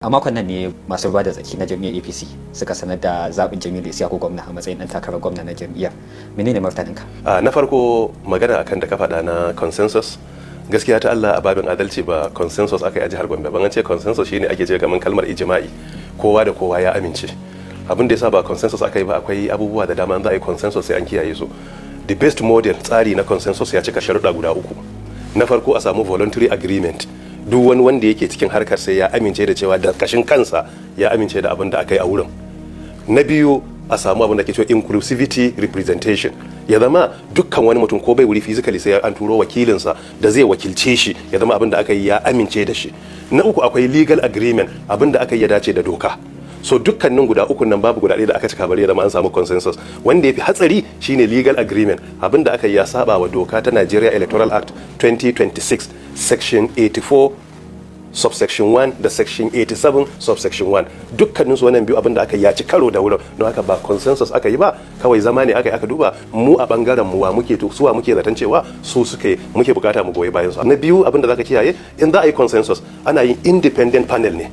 A makon nan ne masu ruwa da tsaki na jam'iyyar APC suka sanar da zaɓin Jamilu Isiyaku Gwamna a matsayin ɗan takarar gwamna na jam'iyyar. Menene martaninka? Na farko, magana akan da ka faɗa na consensus, gaskiya ta Allah, a babin adalci ba consensus aka yi a jihar Gombe ban. An ce consensus shine ake ce kamar kalmar ijma'i, kowa da kowa ya amince. Abin da yasa ba consensus aka yi ba, akwai abubuwa da dama za a yi consensus sai an kiyaye su. The best model, tsari na consensus, ya cika sharuɗa guda uku. Na farko, a samu voluntary agreement, duk wani wanda yake cikin harkar sai ya amince da cewa da kashin kansa ya amince da abin da aka yi a wurin. Na biyu, a samu abin da ke cewa inclusivity representation, ya zama dukkan wani mutum ko bai wuri physically, sai an turo wakilinsa da zai wakilce shi, ya zama abin da aka yi ya amince da shi. Na uku, akwai legal agreement, abin da aka yi ya dace da doka. So dukkanin guda uku nan babu guda ɗaya da aka cika bari ya zama an samu consensus. Wanda ya fi hatsari shine legal agreement. Abin da aka yi ya saba wa doka ta Nigeria Electoral Act 2026, section 84 subsection 1 da section 87 subsection 1. Dukkanin su wannan biyu, abin da aka yi ya ci karo da wurin. Don haka ba consensus aka yi ba, kawai zama ne aka yi aka duba mu a bangaren mu wa muke to suwa muke zaton cewa su suke muke bukata mu goyi bayan su. Na biyu, abin da zaka kiyaye, in za a yi consensus ana yin independent panel ne.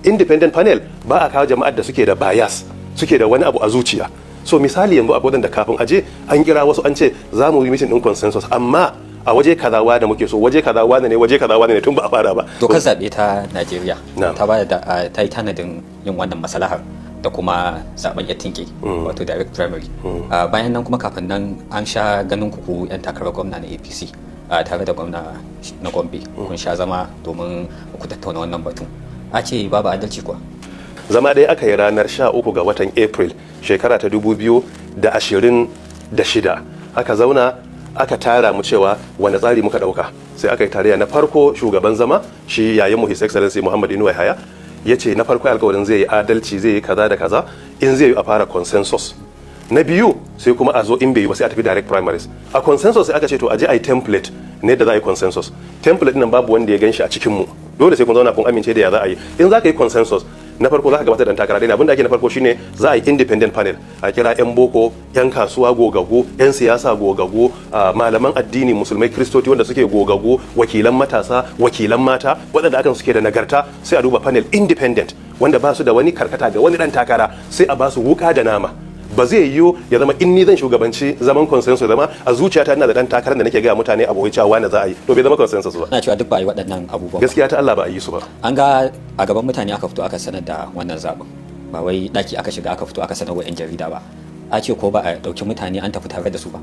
Independent panel ba a kawo jama'ar da suke da bias, suke da wani abu a zuciya. So misali, yanzu akwai wadanda kafin aje an kira wasu an ce za mu yi meeting din consensus, amma a waje kaza da muke so, waje kaza wane ne, waje kaza wane ne, tun ba a fara ba. Dokar zaɓe ta Najeriya Na'am. ta bada da ta yi tanadin yin wannan maslahar da kuma zaben ya tinke, wato direct primary. Bayan nan kuma, kafin nan an sha ganin ku yan takarar gwamna na APC tare da gwamna na Gombe, kun sha zama domin ku tattauna wannan batun. A ce babu adalci kuwa? Zama ɗaya aka yi ranar 13 ga watan April shekara ta 2026. Aka zauna aka tara mu cewa wani tsari muka ɗauka, sai aka yi tarayya. Na farko, shugaban zama, shi yayin mu, His Excellency Muhammad Inuwa Yahaya, ya ce na farko alkawarin zai yi adalci, zai yi kaza da kaza, in zai yi a fara consensus. Na biyu, sai kuma a zo, in bai yi ba sai a tafi direct primaries. A consensus sai aka ce to a je a yi template ne da za a yi consensus. Template nan babu wanda ya gan shi a cikin mu. Dole sai kun zauna kun amince da ya za a yi. In za ka yi consensus, na farko za ka gabatar da takara ɗaya. Abin da ake na farko shine za a yi independent panel, a kira 'yan boko, 'yan kasuwa gogaggo, 'yan siyasa gogaggo, malaman addini Musulmai, Kristoci wanda suke gogaggo, wakilan matasa, wakilan mata, waɗanda akan suke da nagarta. Sai a duba panel independent wanda ba su da wani karkata ga wani ɗan takara, sai a ba su wuka da nama. Ba zai yiwu ya zama in ni zan shugabanci zaman consensus, zama a zuciyata ina da dan takarar da nake ga mutane a boye cewa wani za a yi, to bai zama consensus ba. Ana cewa duk ba a yi waɗannan abubuwan ba. Gaskiya ta Allah, ba a yi su ba. An ga a gaban mutane aka fito aka sanar da wannan zaɓin, ba wai ɗaki aka shiga aka fito aka sanar wa 'yan jarida ba. A ce ko ba a ɗauki mutane an tafi tare da su ba?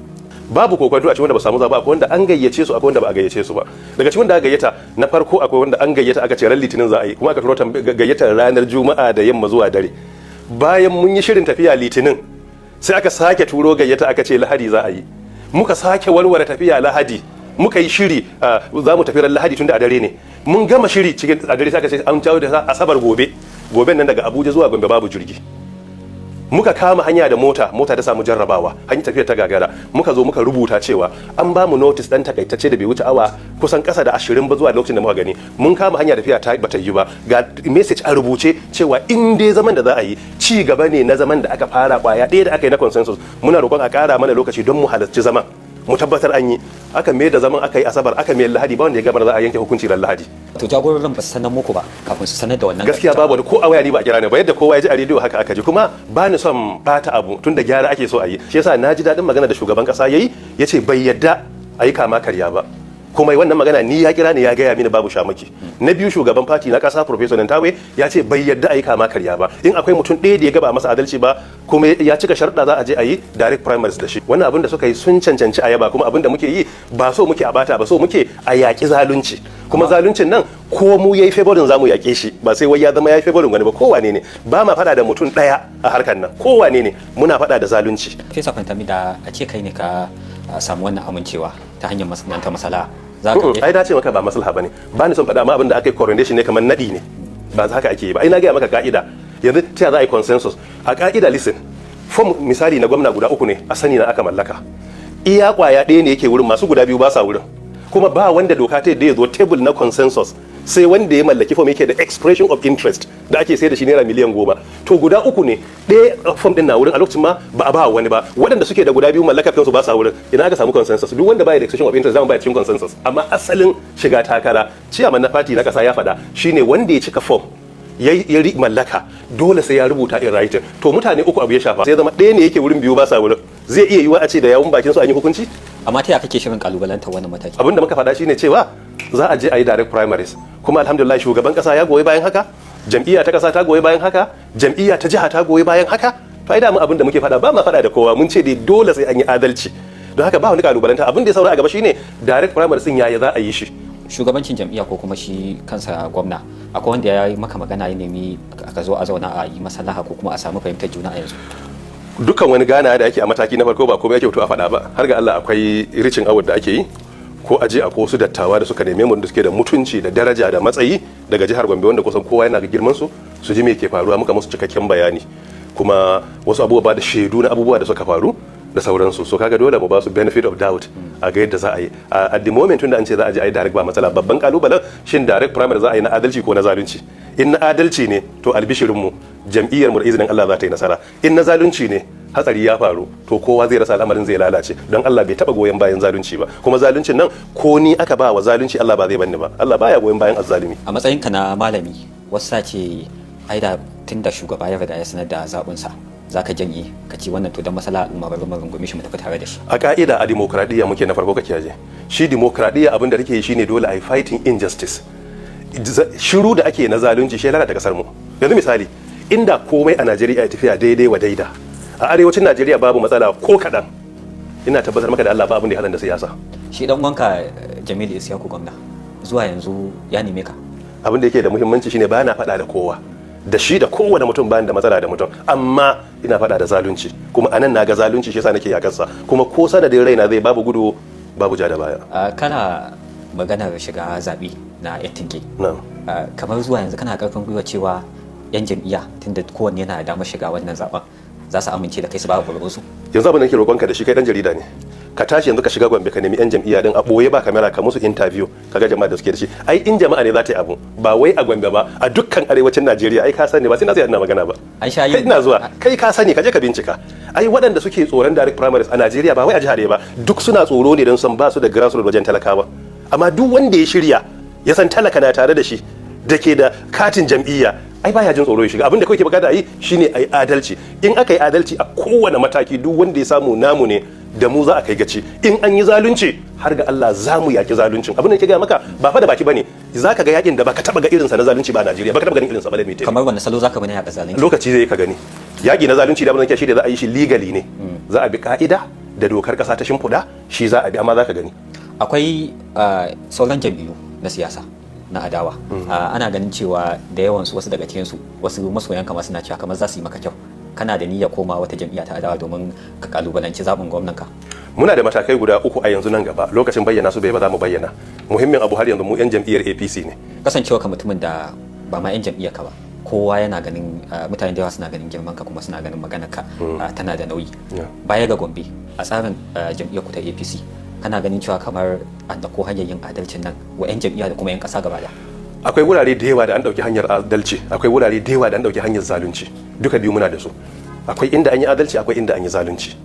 Babu kokwanto a cikin wanda ba samu zaba, akwai wanda an gayyace su, akwai wanda ba a gayyace su ba. Daga cikin wanda aka gayyata, na farko akwai wanda an gayyata aka ce ran Litinin za a yi, kuma aka turo gayyatar ranar Juma'a da yamma zuwa dare. Bayan mun yi shirin tafiya Litinin, sai aka sake turo gayyata aka ce Lahadi za a yi. Muka sake warware tafiya Lahadi, muka yi shiri za mu tafi ran Lahadi tunda a dare ne. Mun gama shiri cikin a dare, sai aka ce an jawo da Asabar gobe. Goben nan daga Abuja zuwa Gombe babu jirgi. Muka kama hanya da mota, mota ta samu jarrabawa, hanyar tafiya ta gagara. Muka zo muka rubuta cewa an ba mu notice dan takaitacce da bai wuce awa kusan kasa da 20 ba zuwa lokacin da muka gani mun kama hanya, tafiya ta bata yi ba. Ga message a rubuce cewa in dai zaman da za a yi ci gaba ne na zaman da aka fara kwaya ɗaya da aka yi na consensus, muna roƙon a ƙara mana lokaci don mu halarci zaman, mu tabbatar an yi. Aka mai da zaman aka yi Asabar, aka mai Lahadi, ba wanda ya gama za a yanke hukunci ran Lahadi. To jagororin ba su sanar muku ba kafin su sanar da wannan? Gaskiya babu wani, ko a waya ni ba a kira ni ba. Yadda kowa ya ji a rediyo haka aka ji. Kuma ba ni son bata abu tun da gyara ake so a yi. Shi yasa na ji daɗin magana da shugaban ƙasa yayi, yace bai yadda a yi kama karya ba. Kuma wannan magana ni ya kira ni ya gaya mini, babu shamaki. Na biyu, shugaban party na kasa, Professor Nentawe, ya ce bai yadda a yi kama karya ba. In akwai mutum ɗaya da ya gaba masa adalci ba kuma ya cika sharuɗa, za a je a yi direct primaries da shi. Wannan abin da suka yi sun cancanci a yaba. Kuma abin da muke yi ba so muke a bata ba, so muke a yaƙi zalunci. Kuma zaluncin nan ko mu yayi favoring zamu yaƙe shi, ba sai wai ya zama yayi favoring wani ba, ko wane ne. Ba ma faɗa da mutum ɗaya a harkar nan, ko wane ne, muna faɗa da zalunci. Fesa Fantami, da a ce kai ne ka samu wannan amincewa ta hanyar masana'anta masala, za ka Ai na ce maka ba maslaha bane. Ba ni son faɗa, amma abin da aka yi coronation ne, kamar naɗi ne. Ba haka ake yi ba. Ai na gaya maka ka'ida. Yanzu ta za a yi consensus a ka'ida? Listen, form misali na gwamna guda uku ne a sani na aka mallaka. Iya kwaya ɗaya ne yake wurin, masu guda biyu ba sa wurin. Kuma ba wanda doka ta yadda ya zo table na consensus sai wanda ya mallaki form, yake da expression of interest da ake sai da shi naira miliyan 10. To guda uku ne, ɗaya form din na wurin, a lokacin ma ba a ba wani ba. Waɗanda suke da guda biyu mallakar kansu ba sa wurin. Ina aka samu consensus? Duk wanda baya da expression of interest zama baya cikin consensus. Amma asalin shiga takara, chairman na party na kasa ya faɗa, shine wanda ya cika form ya mallaka, dole sai ya rubuta in writing. To, mutane uku abu ya shafa, sai zama ɗaya ne yake wurin, biyu ba sa wurin. Zai iya yiwa a ce da yawun bakin su an yi hukunci? Amma ta ya kake shirin kalubalantar wannan mataki? Abin da muka faɗa shine cewa za a je a yi direct primaries, kuma alhamdulillah shugaban kasa ya goyi bayan haka, jam'iyya ta kasa ta goyi bayan haka, jam'iyya ta jiha ta goyi bayan haka. To, ai da mu abin da muke faɗa, ba ma faɗa da kowa, mun ce dai dole sai an yi adalci. Don haka ba wani kalubalanta. Abin da ya saura a gaba shine direct primaries din, yaya za a yi shi. Shugabancin jam'iyya ko kuma shi kansa gwamna, akwai wanda ya yi maka magana ya nemi aka zo a zauna a yi maslaha ko kuma a samu fahimtar juna a yanzu? Dukkan wani gana da ake a mataki na farko, ba komai ake fito a faɗa ba. Har ga Allah, akwai reaching out da ake yi, ko aje akwai wasu dattawa da suka neme mu, da suke da mutunci da daraja da matsayi daga jihar Gombe, wanda kusan kowa yana ga girman su, su ji me ke faruwa. Muka musu cikakken bayani, kuma wasu abubuwa ba da shaidu na abubuwa da suka faru da sauransu. So kaga dole mu ba su benefit of doubt a ga yadda za a yi. At the moment tunda an ce za a je a yi direct, ba matsala. Babban kalubalen, shin direct primary za a yi na adalci ko na zalunci? In na adalci ne, to albishirin mu, jam'iyyar mu da izinin Allah za ta yi nasara. In na zalunci ne, hatsari ya faru, to kowa zai rasa, al'amarin zai lalace, don Allah bai taba goyon bayan zalunci ba. Kuma zaluncin nan, ko ni aka ba wa zalunci, Allah ba zai banni ba. Allah baya goyon bayan azzalumi. A matsayinka na malami, wasu ce ai da tun da shugaba ya riga ya sanar da zaɓinsa, za ka janye ka ce wannan, to don maslaha al'umma bari mu rungume shi mu tafi tare da shi. A ka'ida, a demokradiyya muke. Na farko kake yaje shi demokradiyya, abin da take yi shine dole a yi fighting injustice. Shiru da ake na zalunci shi ya lalata kasar mu. Yanzu misali, inda komai a Najeriya ya tafiya daidai wa daida, a arewacin Najeriya babu matsala ko kaɗan, ina tabbatar maka da Allah ba abin da ya haɗa da siyasa. Shi dan uwanka Jamilu Isyaku gwamna zuwa yanzu ya neme ka? Abin da yake da muhimmanci shine ba na faɗa da kowa, da shi da kowane mutum, bayan da matsala da mutum, amma ina faɗa da zalunci. Kuma anan na ga zalunci, shi yasa nake yakarsa, kuma ko sanadin raina zai, babu gudu babu ja da baya. Kana maganar shiga zaɓe na 'yan tinke. Na'am. Kamar zuwa yanzu kana karfin gwiwa cewa 'yan jam'iyya, tunda kowanne yana da damar shiga wannan zaben, za su amince da kai su ba su? Yanzu abin da nake roƙonka da shi, kai dan jarida ne, ka tashi yanzu ka shiga Gombe, ka nemi yan jam'iyya din a boye, ba kamera, ka musu interview, ka ga jama'a da suke da shi. Ai in jama'a ne za ta yi abu, ba wai a Gombe ba, a dukkan arewacin Najeriya, ai ka sani, ba sai na tsaya ina magana ba. An sha kai yin ina zuwa, kai ka sani, ka je ka bincika. Ai waɗanda suke tsoron direct primaries a Najeriya, ba wai a jihar ba, duk suna tsoro ne don san ba su da grassroots wajen talakawa. Amma duk wanda ya shirya, ya san talaka na tare da shi, da ke da katin jam'iyya, ai baya jin tsoro ya shiga. Abinda kawai ke bukata a yi shine a yi adalci. In aka yi adalci a kowane mataki, duk wanda ya samu namu ne, da mu za a kai gaci. In an yi zalunci, har ga Allah za mu yaki zaluncin. Abin da ke gaya maka ba fa da baki bane, za ka ga yakin da baka taba ga irinsa na zalunci ba a Najeriya, baka taba ganin irinsa ba da mai. Kamar wanda salo zaka bi na yaƙa zalunci? Lokaci zai ka gani. Yaƙi na zalunci da abin da ke shi da za a yi shi legally ne, za a bi ka'ida da dokar ƙasa ta shimfiɗa, shi za a bi, amma za ka gani. Akwai sauran jam'iyyu na siyasa na adawa. Ana ganin cewa da yawansu, wasu daga cikinsu, wasu masoyan kamar suna cewa kamar za su yi maka kyau. Kana da niyyar koma wata jam'iyya ta adawa domin ka kalubalanci zaɓin gwamnanka? Muna da matakai guda uku a yanzu. Nan gaba, lokacin bayyana su bai ba, za mu bayyana. Muhimmin abu, har yanzu mu yan jam'iyyar APC ne. Kasancewa ka mutumin da ba ma 'yan jam'iyyar ka ba, kowa yana ganin, mutane da yawa suna ganin girman ka, kuma suna ganin maganar ka tana da nauyi. Baya ga Gombe, a tsarin jam'iyyar ku ta APC, kana ganin cewa kamar an dauko hanyar yin adalcin nan wa 'yan jam'iyya da kuma 'yan kasa gaba da? Akwai wurare da yawa da an ɗauki hanyar adalci, akwai wurare da yawa da an ɗauki hanyar zalunci. Duka biyu muna da su. Akwai inda an yi adalci, akwai inda an yi zalunci.